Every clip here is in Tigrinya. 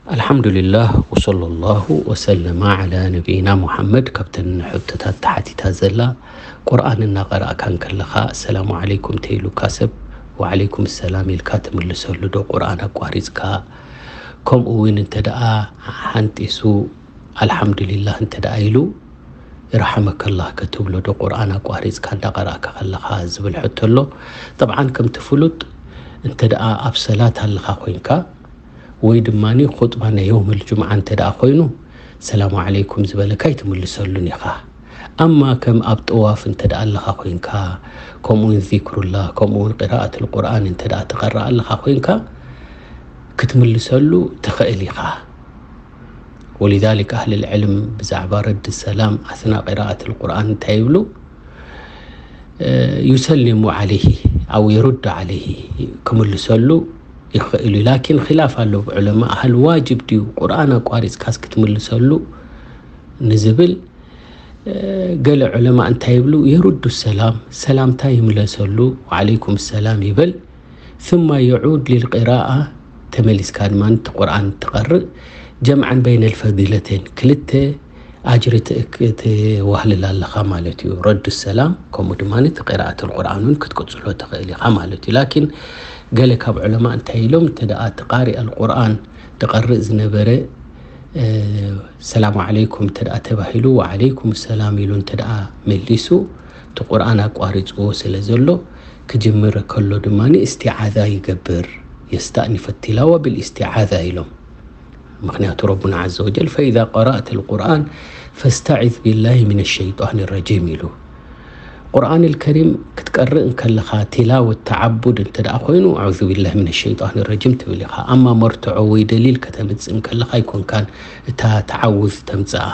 ኣልሓምዱሊላህ ወሰለላሁ ወሰለማ ዓላ ነቢይና ሙሓመድ። ካብተን ሕቶታት ተሓቲታ ዘላ፣ ቁርኣን እናቐራእካ እንከለኻ ኣሰላሙ ዓለይኩም ተይሉካ ሰብ፣ ወዓለይኩም ሰላም ኢልካ ትምልሰሉ ዶ? ቁርኣን ኣቋሪፅካ፣ ከምኡ እውን እንተ ደኣ ሓንጢሱ ኣልሓምዱሊላህ እንተ ደኣ ኢሉ፣ ይርሓመከላህ ከትብሎ ዶ? ቁርኣን ኣቋሪፅካ እንዳቐራእካ ከለኻ ዝብል ሕቶ ኣሎ። ጠብዓን ከምቲ ፍሉጥ፣ እንተ ደኣ ኣብ ሰላት ኣለኻ ኮይንካ፣ ወይ ድማ ኹጥባ ናይ የውመል ጁምዓ እንተ ደኣ ኮይኑ፣ ሰላሙ ዓለይኩም ዝበለካ ኣይትምልሰሉን ኢኻ። ኣማ ከም ኣብ ጠዋፍ እንተ ደኣ ኣለኻ ኮይንካ፣ ከምኡውን ዚክሩላህ፣ ከምኡውን ቂራኣት ልቁርኣን እንተ ደኣ ትቐርእ ኣለኻ ኮይንካ፣ ክትምልሰሉ ትኽእል ኢኻ። ወሊዛሊክ ኣህል ልዕልም ብዛዕባ ረድ ሰላም ኣስና ቂራኣት ልቁርኣን እንታይ ይብሉ? ዩሰሊሙ ዓለይሂ ኣው የሩድ ዓለይሂ፣ ክምልሰሉ ይኽእል እዩ። ላኪን ኺላፍ ኣሎ ብዑለማ፣ ሃል ዋጅብ ድዩ ቁርኣን ኣቋሪፅካስ ክትምልሰሉ ንዝብል፣ ገለ ዑለማ እንታይ ይብሉ? የሩዱ ሰላም፣ ሰላምታ ይምለሰሉ፣ ወዓለይኩም ሰላም ይበል። ثم يعود للقراءة፣ ተመሊስካ ድማ እቲ ቁርኣን ትቐርእ። ጀምዓን በይነ ልፈዲለተይን፣ ክልተ ኣጅሪ ትእክ-፣ ትዋህልል ኣለኻ ማለት እዩ። ረዱ ሰላም፣ ከምኡ ድማ እቲ ቂራኣት ልቁርኣን እውን ክትቅጽሎ ትኽእል ኢኻ ማለት እዩ። ላኪን ገለ ካብ ዑለማ እንታይ ኢሎም? እንተ ደኣ እቲ ቃሪእ ኣልቁርኣን ዝቐርእ ዝነበረ፣ እ፣ ሰላሙ ዓለይኩም እንተ ደኣ ተባሂሉ፣ ወዓለይኩም ሰላም ኢሉ እንተ ደኣ መሊሱ፣ እቲ ቁርኣን ኣቋሪጽዎ ስለ ዘሎ፣ ክጅምር ከሎ ድማ እስቲዓዛ ይገብር። የስተእኒፈ ቲላዋ ብልእስቲዓዛ ኢሎም። ምኽንያቱ ረቡና ዓዘ ወጀል፣ ፈኢዛ ቀረእተ ልቁርኣን ፈስተዒዝ ቢላሂ ሚነ ሸይጣን ረጂም ኢሉ። ቁርኣን ልከሪም ክትቀርእ እንከለኻ፣ ቲላወት ተዓቡድ እንተ ደኣ ኮይኑ፣ ኣዑዙ ቢላሂ ሚነ ሸይጣን ረጂም ትብል ኢኻ። ኣማ መርትዖ ወይ ደሊል ከተምጽእ እንከለኻ ኣይኮንካን እታ ተዓውዝ ተምጽኣ።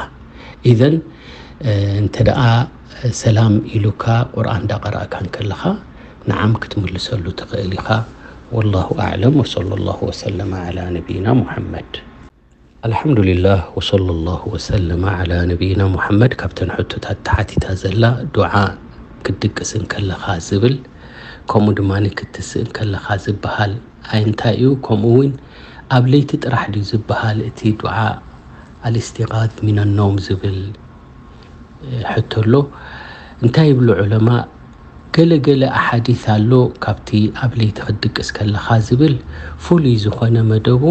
ኢዘን፣ እ፣ እንተ ደኣ ሰላም ኢሉካ ቁርኣን እንዳቐረእካ እንከለኻ፣ ንዓም ክትምልሰሉ ትኽእል ኢኻ። ወላሁ ኣዕለም፣ ወሰለላሁ ወሰለመ ዓላ ነቢይና ሙሐመድ። ኣልሓምዱሊላህ፣ ወሰለላሁ ወሰለመ ዓላ ነቢይና ሙሐመድ። ካብተን ሕቶታት ተሓቲታ ዘላ፣ ዱዓ ክትድቅስ እንከለኻ ዝብል፣ ከምኡ ድማ ክትስእ እንከለኻ ዝበሃል እንታይ እዩ? ከምኡ እውን ኣብ ለይቲ ጥራሕ ድዩ ዝበሃል እቲ ዱዓ ኣልእስቲቃዝ ሚነ ነውም ዝብል ሕቶ ኣሎ። እንታይ ይብሉ ዑለማ? ገለ ገለ ኣሓዲስ ኣሎ ካብቲ ኣብ ለይቲ ክትድቅስ ከለኻ ዝብል ፍሉይ ዝኾነ መደቡ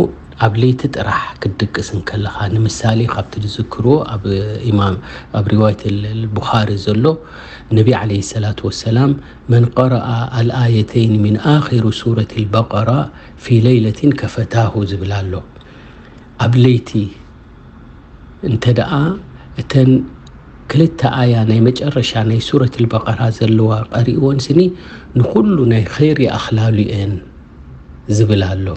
ኣብ ለይቲ ጥራሕ ክትድቅስ እንከለኻ፣ ንምሳሌ ካብቲ ዝዝክርዎ ኣብ ኢማም፣ ኣብ ሪዋየት ል-፣ ል-፣ ቡኻሪ ዘሎ፣ ነቢ ዓለይሂ ሰላቱ ወሰላም፣ መን ቀረአ ኣልኣየተይን ሚን ኣኺሩ ሱረት ልበቀራ ፊ ለይለቲን ከፈታሁ ዝብል ኣሎ። ኣብ ለይቲ እንተ ደኣ እተን ክልተ ኣያ ናይ መጨረሻ ናይ ሱረት ልበቀራ ዘለዋ ቀሪእወን ስኒ፣ ንኹሉ ናይ ኸይር ይኣኽላሉ እየን ዝብል ኣሎ።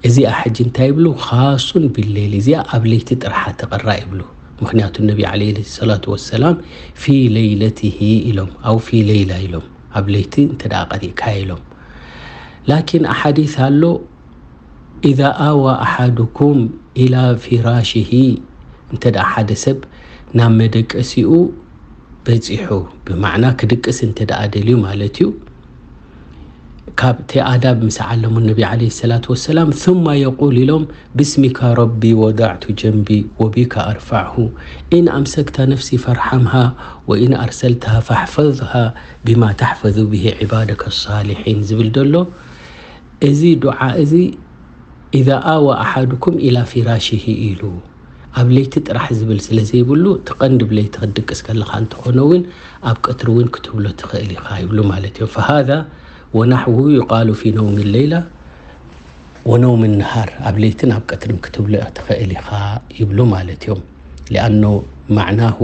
እዚኣ ሕጂ እንታይ ይብሉ? ኻሱን ቢሌል፣ እዚኣ ኣብ ለይቲ ጥራሕ ትቕራእ ይብሉ። ምኽንያቱ ነቢ ዓለይሂ ሰላቱ ወሰላም ፊ ለይለቲሂ ኢሎም፣ ኣው ፊ ለይላ ኢሎም፣ ኣብ ለይቲ እንተ ደኣ ቀሪእካያ ኢሎም። ላኪን ኣሓዲስ ኣሎ፣ ኢዛ ኣዋ ኣሓዱኩም ኢላ ፊራሽሂ፣ እንተ ደኣ ሓደ ሰብ ናብ መደቀሲኡ በጺሑ፣ ብማዕና ክድቅስ እንተ ደኣ ደልዩ ማለት እዩ። ካብቲ ኣዳብ ምስ ዓለሙ ነቢ ዓለይሂ ሰላቱ ወሰላም፣ ثم يقول ኢሎም፣ ብስሚካ ረቢ ወዳዕቱ ጀንቢ ወቢካ ኣርፋዕሁ፣ ኢን ኣምሰክተ ነፍሲ ፈርሓምሃ ወኢን ኣርሰልትሃ ፈሕፈዝሃ ቢማ ተሕፈዙ ብሂ ዒባደከ ሳሊሒን ዝብል ደሎ፣ እዚ ዱዓ እዚ፣ ኢዛ ኣወ ኣሓዱኩም ኢላ ፊራሽሂ ኢሉ፣ ኣብ ለይቲ ጥራሕ ዝብል ስለ ዘይብሉ፣ እቲ ቀንዲ ብለይቲ ክትድቅስ ከለኻ እንተኾነ እውን፣ ኣብ ቀትሪ እውን ክትብሎ ትኽእል ኢኻ ይብሉ ማለት እዮም። ፈሃዛ ወናሕውሁ ዩቃሉ ፊ ነውሚ ሌይላ ወነውሚ ነሃር፣ ኣብ ለይትን ኣብ ቀትርን ክትብሎ ትኽእል ኢኻ ይብሉ ማለት እዮም። ሊኣኖ ማዕናሁ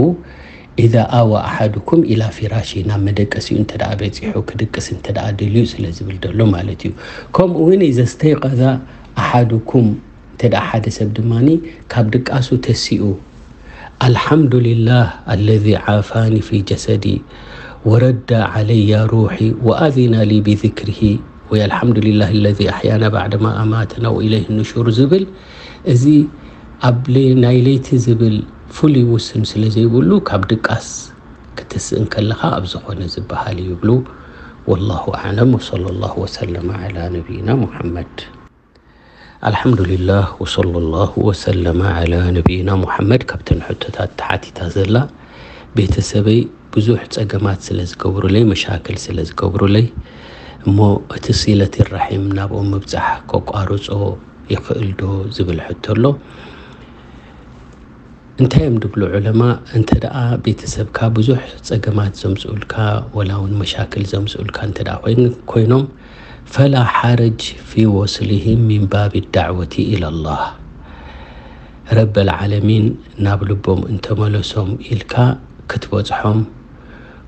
ኢዛ ኣወ ኣሓዱኩም ኢላ ፊራሺ፣ ናብ መደቀሲኡ እንተ ደኣ በጺሑ ክድቅስ እንተ ደኣ ደልዩ ስለ ዝብል ደሎ ማለት እዩ። ከምኡ እውን ኢዘ ስተይቀዛ ኣሓዱኩም፣ እንተ ደኣ ሓደ ሰብ ድማኒ ካብ ድቃሱ ተሲኡ፣ ኣልሓምዱሊላህ ኣለዚ ዓፋኒ ፊ ጀሰዲ ወረዳ ዓለያ ሩሒ ወኣዚና ሊ ቢዝክሪሂ ወይ ኣልሓምዱሊላህ ኣለዚ ኣሕያና ባዕደማ ኣማተና ወኢለይህ ኑሹር ዝብል፣ እዚ ኣብ ለይ-፣ ናይ ለይቲ ዝብል ፍሉይ ውስን ስለ ዘይብሉ፣ ካብ ድቃስ ክትስእ እንከለኻ ኣብ ዝኾነ ዝበሃል እዩ ይብሉ። ወላሁ ኣዕለም ወሰለላሁ ወሰለመ ዓላ ነቢይና ሙሐመድ። ኣልሓምዱሊላህ ወሰለላሁ ወሰለመ ዓላ ነቢይና ሙሓመድ። ካብተን ሕቶታት ተሓቲታ ዘላ፣ ቤተሰበይ ብዙሕ ጸገማት ስለ ዝገብሩለይ፣ መሻክል ስለ ዝገብሩለይ፣ እሞ እቲ ሲለት ራሒም ናብኦም ምብጻሕ ከቋርጾ ይኽእል ዶ ዝብል ሕቶ ኣሎ። እንታይ እዮም ድብሉ ዑለማ? እንተ ደኣ ቤተሰብካ ብዙሕ ጸገማት ዘምጽኡልካ፣ ወላ እውን መሻክል ዘምጽኡልካ እንተ ደኣ ኮይን-፣ ኮይኖም፣ ፈላ ሓረጅ ፊ ወስሊሂም ሚን ባቢ ዳዕወቲ ኢለላህ። ረበል ዓለሚን ናብ ልቦም እንተመለሶም ኢልካ ክትበጽሖም፣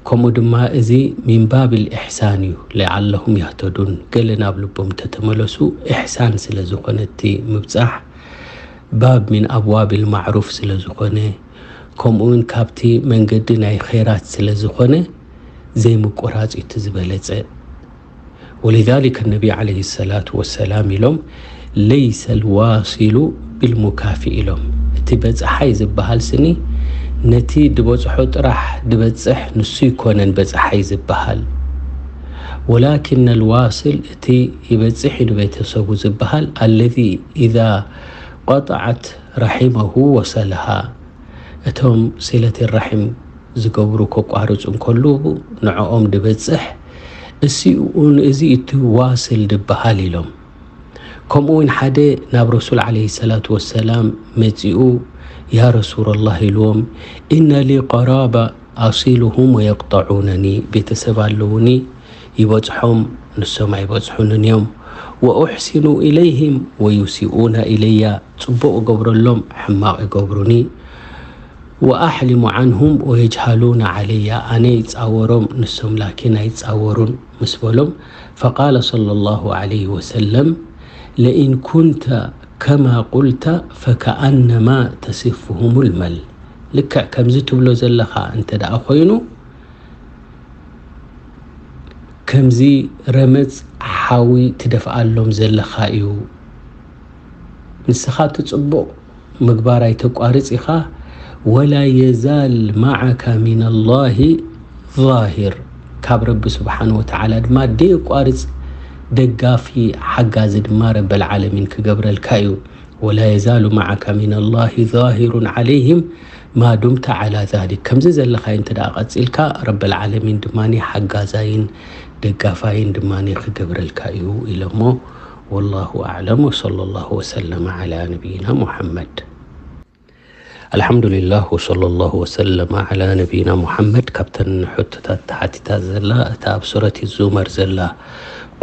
ከምኡ ድማ እዚ ሚን ባብል ኢሕሳን እዩ፣ ለዓለሁም ያህተዱን። ገለ ናብ ልቦም እንተተመለሱ ኢሕሳን ስለ ዝኾነ እቲ ምብጻሕ፣ ባብ ሚን ኣብዋብል ማዕሩፍ ስለ ዝኾነ፣ ከምኡ እውን ካብቲ መንገዲ ናይ ኸይራት ስለ ዝኾነ፣ ዘይምቁራጽ እዩ እቲ ዝበለጸ። ወሊዛሊከ ነቢ ዓለይሂ ሰላቱ ወሰላም ኢሎም፣ ለይሰ ልዋሲሉ ቢልሙካፊ ኢሎም። እቲ በጽሓይ ዝበሃል ስኒ ነቲ ድበጽሖ ጥራሕ ድበጽሕ ንሱ ይኮነን በጽሓይ ዝበሃል። ወላኪን ልዋስል እቲ ይበጽሕ ንቤተሰቡ ዝበሃል፣ ኣለዚ ኢዛ ቀጠዐት ራሒመሁ ወሰልሃ፣ እቶም ሲለት ራሒም ዝገብሩ ከቋርጹ እንከሉ ንዕኦም ድበጽሕ፣ እሲኡ ንእዚ እቲ ዋስል ድበሃል ኢሎም። ከምኡ እውን ሓደ ናብ ረሱል ዓለይሂ ሰላቱ ወሰላም መጺኡ፣ ያ ረሱለላህ ኢልዎም፣ ኢነ ሊ ቀራባ ኣሲሉሁም ወየቅጠዑነኒ፣ ቤተሰብ ኣለውኒ፣ ይበጽሖም፣ ንሶም ኣይበጽሑንን እዮም። ወኡሕሲኑ ኢለይሂም ወዩሲኡና ኢለያ፣ ጽቡቕ እገብረሎም፣ ሕማቕ ይገብሩኒ። ወኣሕሊሙ ዓንሁም ወየጅሃሉና ዓለያ፣ ኣነ ይጻወሮም፣ ንሶም ላኪን ኣይጻወሩን ምስ በሎም፣ ፈቃለ ሰለላሁ ዓለይሂ ወሰለም፣ ለኢን ኩንተ ከማ ቁልተ ፈከኣነማ ተሲፉሁሙል መል። ልክዕ ከምዚ ትብሎ ዘለኻ እንተ ደኣ ኮይኑ፣ ከምዚ ረመጽ ሓዊ ትደፍኣሎም ዘለኻ እዩ። ንስኻ እቲ ጽቡቕ ምግባር ኣይተቋርጽ ኢኻ። ወላ የዛል መዓካ ሚነላሂ ዛሂር፣ ካብ ረቢ ስብሓን ወተዓላ ድማ ደየቋርጽ ደጋፊ ሓጋዚ ድማ ረበል ዓለሚን ክገብረልካ እዩ። ወላ የዛሉ መዓካ ሚነላሂ ዛሂሩን ዓለይሂም ማ ዱምተ ዓላ ዛሊክ። ከምዚ ዘለኻይ እንተ ደኣ ቀጺልካ፣ ረበል ዓለሚን ድማ ሓጋዛይን ደጋፋይን ድማ ክገብረልካ እዩ ኢሎሞ። ወላሁ ኣዕለም፣ ወሰለላሁ ወሰለመ ዓላ ነቢይና ሙሓመድ። ኣልሓምዱሊላህ፣ ወሰለላሁ ወሰለመ ዓላ ነቢይና ሙሓመድ። ካብተን ሕቶታት ተሓቲታ ዘላ፣ እታ ኣብ ሱረት ዙመር ዘላ፣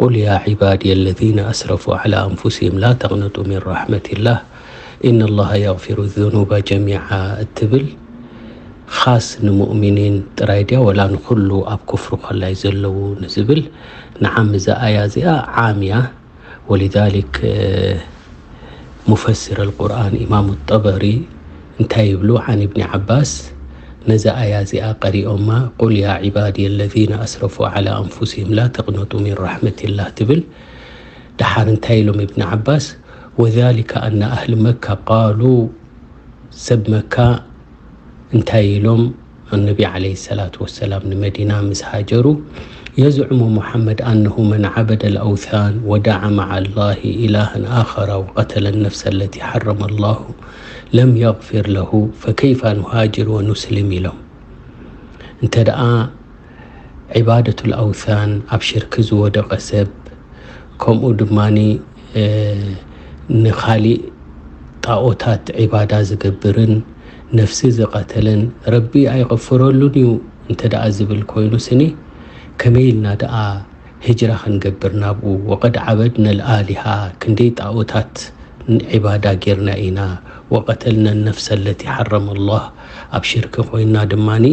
ቁል ያ ዒባድየ ለዚነ ኣስረፉ ዓላ ኣንፉሲሂም ላ ተቕነጡ ሚን ራሕመቲላህ፣ ኢነላሃ የግፊሩ ዙኑበ ጀሚዓ እትብል፣ ኻስ ንሙእሚኒን ጥራይ ድያ፣ ወላ ንኹሉ ኣብ ኩፍሪ ኮላይ ዘለዉ ንዝብል? ንዓም፣ እዛ ኣያ እዚኣ ዓም እያ። ወሊዛሊክ፣ እ፣ ሙፈሲር ኣልቁርኣን ኢማሙ ጠበሪ እንታይ ይብሉ? ዓን ኢብኒ ዓባስ ነዛ ኣያ እዚኣ ቀሪኦማ፣ ቁል ያ ዒባድየ ለዚነ ኣስረፉ ዓላ ኣንፉሲሂም ላ ተቕነጡ ሚን ራሕመቲላህ ትብል። ደሓር እንታይ ኢሎም ኢብኒ ዓባስ? ወዛሊከ ኣነ ኣህሊ መካ ቃሉ፣ ሰብ መካ እንታይ ኢሎም? ኣነቢ ዓለይሂ ሰላቱ ወሰላም ንመዲና ምስ ሃጀሩ፣ የዝዑሙ ሙሓመድ ኣነሁ መን ዓበደ ልኣውሳን ወደዓ መዓ ላሂ ኢላሃን ኣኸራ ወቀተለ ነፍሰ ለቲ ሓረመ ላሁ ለም የግፊር ለሁ ፈከይፋ ኑሃጅር ወኑስሊም ኢሎም። እንተ ደኣ ዒባደቱል ኣውሳን፣ ኣብ ሽርኪ ዝወደቐ ሰብ፣ ከምኡ ድማኒ፣ እ፣ ንኻሊእ ጣኦታት ዒባዳ ዝገብርን ነፍሲ ዝቐተለን ረቢ ኣይቕፍረሉን እዩ እንተ ደኣ ዝብል ኮይኑ ስኒ፣ ከመይ ኢልና ደኣ ህጅራ ክንገብር ናብኡ? ወቀድ ዓበድና ልኣሊሃ፣ ክንደይ ጣኦታት ዒባዳ ጌርና ኢና። ወቀተልና ነፍሰ ለቲ ሓረመ ላህ፣ ኣብ ሽርኪ ኮይና ድማኒ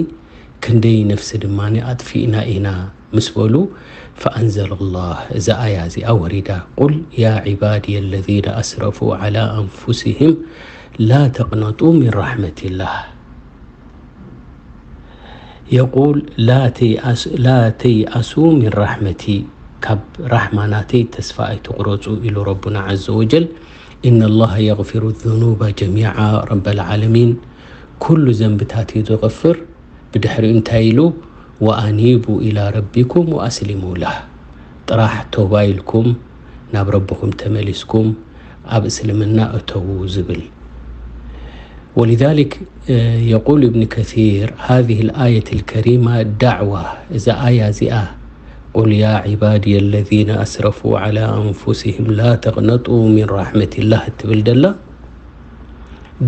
ክንደይ ነፍሲ ድማ ኣጥፊእና ኢና ምስ በሉ፣ ፈኣንዘለ ላህ፣ እዛ ኣያ እዚኣ ወሪዳ፣ ቁል ያ ዒባድየ ለዚነ ኣስረፉ ዓላ ኣንፉሲሂም ላ ተቅነጡ ሚን ራሕመቲላህ። የቁል፣ ላ ተይኣስ-፣ ላ ተይኣሱ ሚን ራሕመቲ፣ ካብ ራሕማ ናተይ ተስፋ ኣይትቁረጹ ኢሉ ረቡና ዓዘ ወጀል። ኢነላሃ የግፊሩ ዙኑበ ጀሚዓ፣ ረበል ዓለሚን ኩሉ ዘንብታት እዩ ዝቕፍር። ብድሕሪኡ እንታይ ኢሉ? ወኣኒቡ ኢላ ረቢኩም ወኣስሊሙ ላህ። ጥራሕ ቶባ ኢልኩም ናብ ረብኹም ተመሊስኩም ኣብ እስልምና እተዉ ዝብል። ولذلك يقول ابن كثير: هذه الآية الكريمة دعوة. እዛ ኣያ እዚኣ قل يا عبادي الذين أسرفوا على أنفسهم لا تقنطوا من رحمة الله እትብል ደላ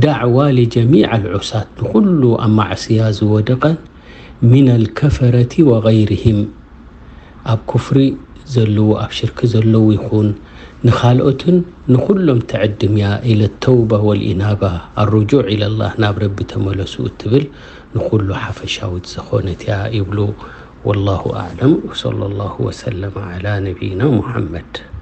ዳዕዋ لجميع العصاة፣ ንኹሉ ኣብ ማዕስያ ዝወደቐ من الكفرة وغيرهم، ኣብ ኩፍሪ ዘለዉ ኣብ ሽርክ ዘለዉ ይኹን ንኻልኦትን ንኹሎም ትዕድም እያ إلى التوبة والإنابة، الرجوع إلى الله، ናብ ረቢ ተመለሱ እትብል ንኹሉ ሓፈሻዊት ዝኾነት እያ ይብሉ። والله أعلم وصلى الله وسلم على نبينا محمد.